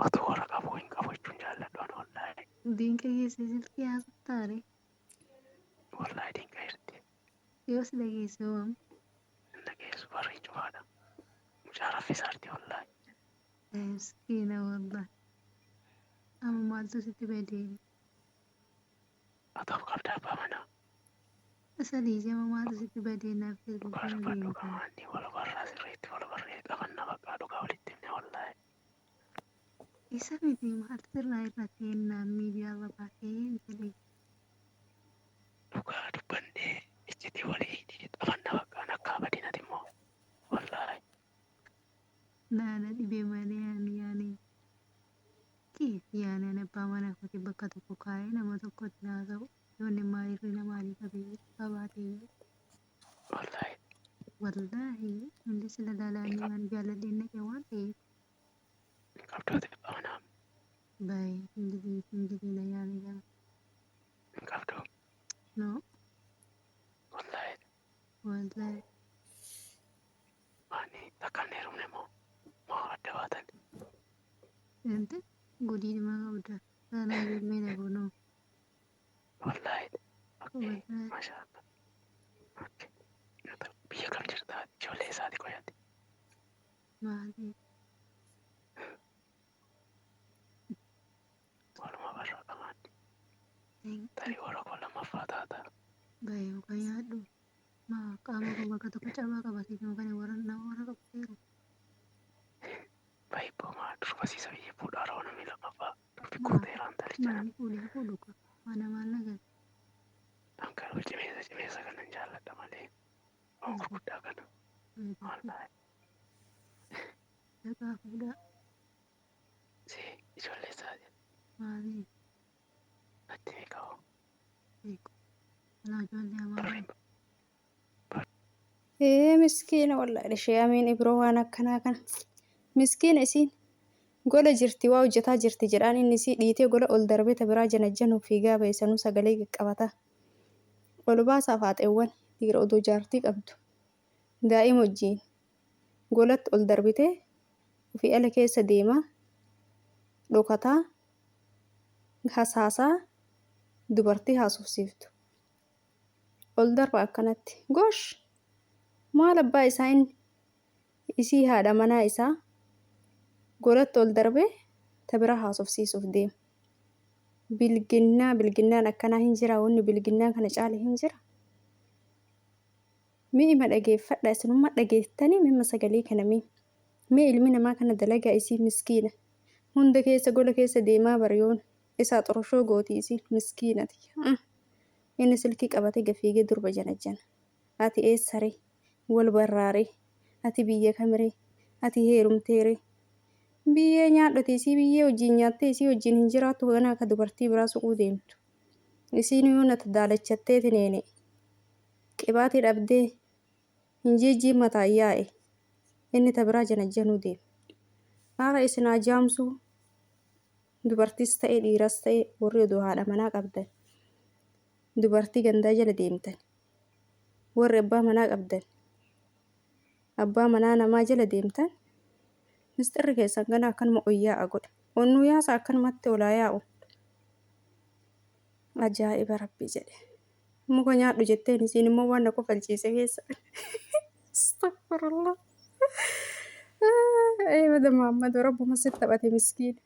Otuu warra qabu hin qabu jechuun jaalladhu ani wallaahi. Dinqa geesse silkii haasoftaare. Wallaahi dinqa jirti. Yoo si dhageesse hoo amma. Hin dhageessu barrii cufaadha. Mucaa raffisaarti wallaahi. Miskiina wallahi. Amma maaltu sitti badee? Atoof qabda abbaa manaa. Sadii jama maaltu sitti badee naaf Dhugaa bilbiltee dubbadhu deemta. qamaanni wal barraa sirriitti wal barree qabanna baqqaa dhugaa walitti himne wallaahi. Isa miti maaltu sirraa irratti ennaan miidiyaarra baatee jedhee. Dhugaa dubbannee iccitii walii hiinee qabanna baqqaan akka abadinati immoo wallaahi. Naana dhibee malee ani yaani kiif yaani ani abbaa mana kooti bakka tokko kaa'ee nama tokkotti haasa'u yoonni maal hir'ina maalii qabee qabaatee. Wallaahi. Wallaahi hundi sila lalaanii waan jaaladheen dhaqe waan ta'eef. Hin qabdu ati abbaa manaa. Baay'ee singilii singiliidha yaani gara. Hin qabdu. No. Wallaahi. Wallaahi. Maani takka hin heerumne moo moo adda baatan? Ente gudii dhima qabda. Kana ijoollee dhabu no. Wallaahi. Okay. Wallaahi. Masha Allah. Okay. Biyya kam jirta? Ijoollee isaati qoyati. Maali? Waluma barra qabaanni. Thank you. Tarii warra koo lammaffaa taata. Baay'ee muka nyaadhu. Maa qaama koo bakka tokko cabaa qabatee kan warra nama warra qabateeru. Baay'ee maa durba siisa biyya fuudhaa roona namni lammaffaa. Durbi Maa guuteeraan talicha maali fuudhee fuudhu ka mana maal nagal. Kan cimeessa cimeessa kanan jaalladha malee. Waan gurguddaa kana. Wallaahi. Dhaqaa fuudhaa. Si ijoollee isaati. Maali? Natti meeqa hoo? Beeku. Kanaa ijoollee amaaraa. Barriin Ee miskiina wallahi ishee amiin ibroo waan akkanaa kana. Miskiina isiin gola jirti waa hojjetaa jirti jedhaan inni isii dhiitee gola ol darbee ta biraa janajjanuuf fiigaa ba'e sanuu sagalee qaqqabata. Ol baasaa faaxeewwan dhiira odoo jaartii qabdu daa'ima wajjiin golatti ol darbitee ofii ala keessa deemaa dhokataa hasaasaa dubartii haasofsiiftu. Ol darba akkanatti. Gosh! Maal abbaa isaa inni isii haadha manaa isaa golatti ol darbee ta bira haasofsiisuuf deema. Bilginnaa bilginnaan akkanaa hin jira wanni bilginnaa kana caale hin jira. Mee ima dhageeffadha isinumma dhageettanii mimma sagalee kana mee. Mee ilmi namaa kana dalagaa isii miskiina. Hunda keessa gola keessa deemaa bar yoona. Isaa xoroshoo gooti isiin miskiina tiyya. Ah. Inni silkii qabatee gafiigee durba janajjana. Ati eessaree? Wal barraaree? Ati biyya kamiree? Ati heerumteeree? Biyyee nyaadhati isii biyyee wajjiin nyaattee isii wajjiin hin jiraattu ganaa ka dubartii biraa suquu deemtu. Isiin yoo nata daalachatteeti neene qibaatii dhabdee hin jiijjiin mataan yaa'e inni ta biraa janajjanuu deema. Haara isin haa jaamsuu dubartiis ta'e dhiiras ta'e warri odoo haadha manaa qabdan dubartii gandaa jala deemtan warri abbaa manaa qabdan abbaa manaa namaa jala deemtan misxirri keessan gana akkanuma ol yaa'a godha. Onnuu yaasa akkanumatti olaa yaa'u. Ajaa'iba rabbi jedhe. Muka nyaadhu jetteen isiin immoo waan na kofalchiise keessa. Astagfirullah. Ee bada Muhammad rabbuma sitti taphate miskiina.